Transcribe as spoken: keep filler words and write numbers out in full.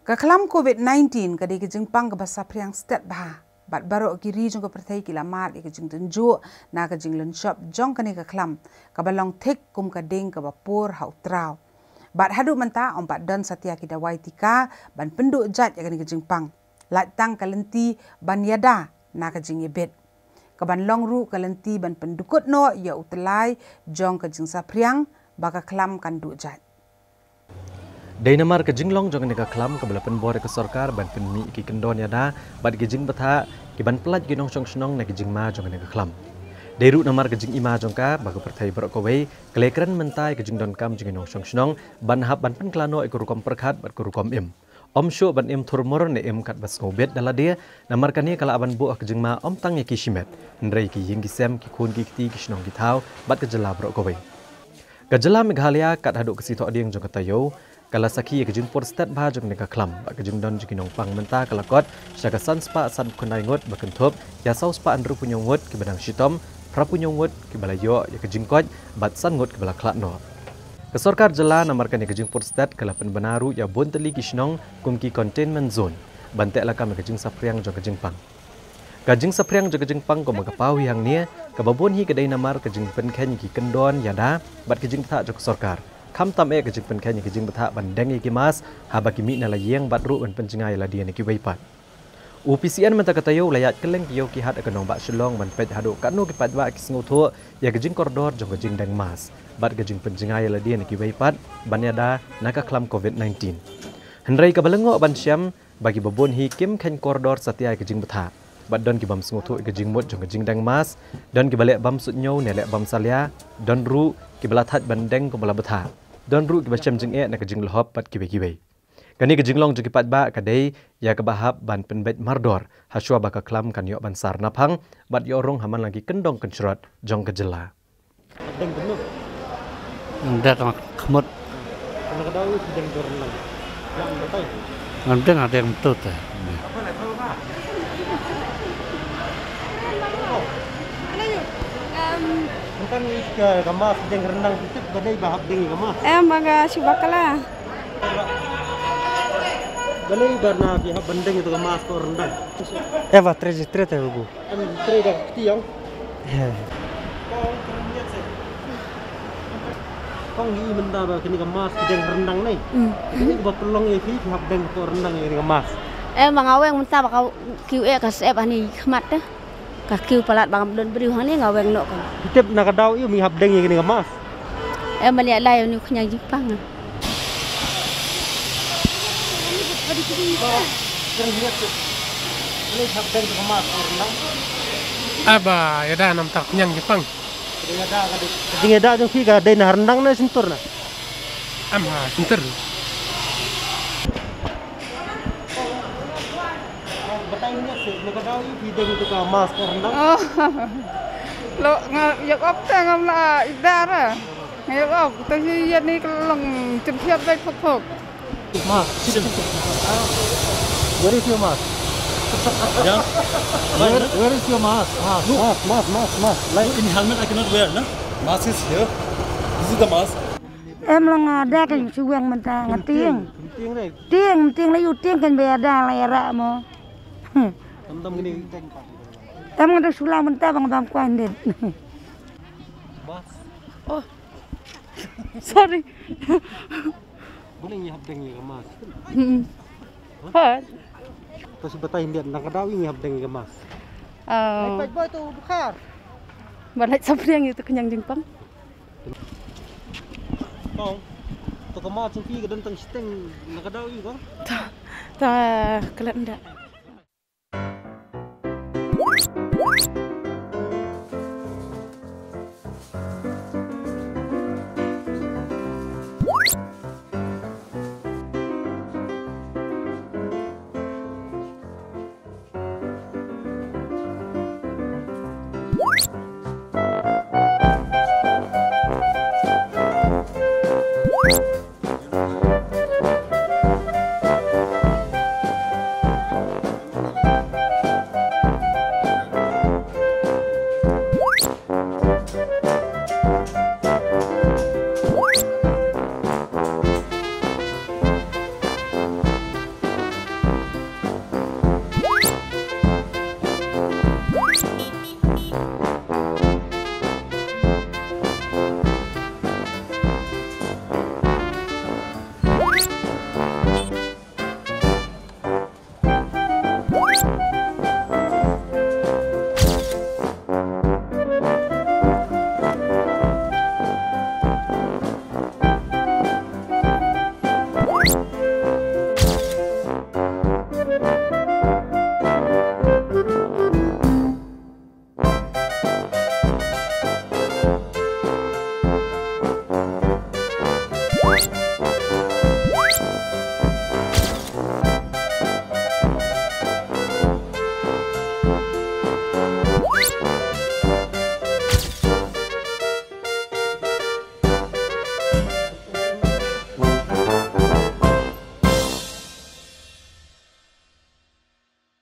Ka khlam covid nineteen ka dei ka jingpang kaba saphriang stet bha. Bad baroh ki ri jong ka pyrthei ki la mad ïa ka jingtynjuh na ka jinglynshop jong kane ka khlam, kaba long thik kum ka ding kaba pur ha u traw. Bad haduh mynta ym pat don satia ki dawai tika ban pynduh jait ïa kane ka jingpang. Lait tang ka lynti ban ïada na ka jingïabit, kaban long ruh ka lynti ban pyndukut noh ïa u tyllai jong ka jingsaphriang ba ka khlam kan duh jait. Dei namar ka jinglong jong kane ka khlam kaba la pynbor ïa ka sorkar ban pynmih ïa ki kyndon ïada bad ki jingbthah kiban pyllait ïa ki nongshong shnong na ki jingma jong kane ka khlam. Dei ruh namar ka jingima jong ka ba ka pyrthei baroh kawei ka la kren mynta ïa ka jingdonkam jong ki nongshong shnong ban hap ban pynkylla noh ïa ka rukom pyrkhat bad ka rukom im. Ym shuh ban im thurmur ne im katba sngewbit da lade, namar kane ka lah ban buh ha ka jingma ym tang ïa ki shimet, hynrei ki ïing ki sem, ki khun ki kti, ki shnong ki thaw bad ka jylla baroh kawei. Ka jylla Meghalaya kat haduh ka sngi Thohdieng jong ka taïew ka la sakhi ïa ka jingpur stet bha jong kane ka khlam bad ka jingdon jong ki nongpang mynta ka la kot sha ka san spah sanphew khyndai ngut ba kynthup ïa saw spah hynriewphew hynñiew ngut kiba dang shitom, phraphew hynñiew ngut kiba la ïoh ïa ka jingkoit bad san ngut kiba la khlad noh. Ka sorkar jylla namar kane ka jingpur stet ka la pynbna ruh ïa bun tylli ki shnong kum ki containment zone ban teh lakam ïa ka jingsaphriang jong ka jingpang. Ka jingsaphriang jong ka jingpang kumba ka paw hi hangne, kaba bun hi ka dei namar ka jingpynkheiñ ïa ki kyndon ïada bad ka jingbthah jong ka sorkar, khamtam eh ka jingpynkheiñ ïa ka jingbthah ban deng ïa ki mask haba ki mih na la ïing bad ruh ban pynjngai ïa lade na kiwei pat. U P C N mynta ka taïew u la ïaid kylleng ki ïew ki hat ha ka nongbah Shillong ban peit haduh katno ki paidbah ki sngewthuh ïa ka jingkordor jong ka jingdeng mask bad ka jingpynjngai ïa lade na kiwei pat ban ïada na ka khlam covid nineteen. Hynrei kaba lyngngoh ban shem ba kiba bun hi kim kheiñ kordor satia ïa ka jingbthah bad don ki bym sngewthuh ïa ka jingmut jong ka jingdeng mask, don kiba leh bym suidñiew ne leh bym salia, don ruh kiba la thait ban deng kumba la bthah, don ruh kiba shem jingeh na ka jinglhop bad kiwei kiwei. Kane ka jinglong jong ki paidbah ka dei ïa kaba hap ban pynbeit mardor hashwa ba ka khlam kan ïoh ban sar naphang bad ïoh rung ha man la ki kyndong kynshrot jong ka jylla. Deng kumno? Deng ka khmut. Na ka daw ïa ki deng ka ryndang. Ngan batai. Ngan deng, deng betul te. Em, tang ïa ka, ka mask deng ka ryndang, phi tip ba dei ba hap deng ïa ka mask? Em, ba nga shu bakla. Balei ba na phi hap ban deng ïa ka mask ka ryndang? Em, ba trei, trei te bu. Em, trei da ka kti ïong. He. Kong ngi mynta ba kane ka mask ki deng ryndang ne. Hmm. Kane ka ba pynlong ïa phi, phi hap deng ka ryndang ïa kane ka mask. Em, ba nga weng mynta ba ka Q A ka sep ani khmat te. Ka kiew palat ba ngam don briew hangne nga weng noh ka. Phi tip na ka daw ïa mi hap deng ïa kane ka mask. Em, ban ïa lai ïa une u khñiang jingpang. Aba ïada namar khñiang jingpang. Jingïada jong phi ka dei na ryndang ne shyntur na? Em, ha shyntur. Batai mynta seh, na ka daw ïa phi deng ïa ka mask ryndang. Oh. Lo nga ïa op te ngam la ïada ra. Nga ïa op te ïa ni ka long jingphiat bai phok phok. Mask. Where is your mask? Yeah. Where, where is your mask? Mask, mask, mask, mask, mask. Like, in helmet I cannot wear, no? Mask is here. This is the mask. Em, la nga da ka shu weng mynta nga tieng. Tieng, tieng, tieng. Tieng, tieng la ïu tieng kan ba ïada la ïarap mo. Hmm. Tam tam kine. Em, nga da shu la mynta bang bam kwah ndit. Bas. Oh. Sorry. Balei ngi hap deng ïa ka mask? Hmm. Hah? Hot. To shu batai ndit na ka daw ngi hap deng ïa ka mask. Oh. Ai, pait boi tu bukhar. Ba lait saphriang ïa tu khñiang jingpang. Kong, to ka mask jong phi ka don tang shiteng na ka daw ïa kong? Ta, ta klet nda.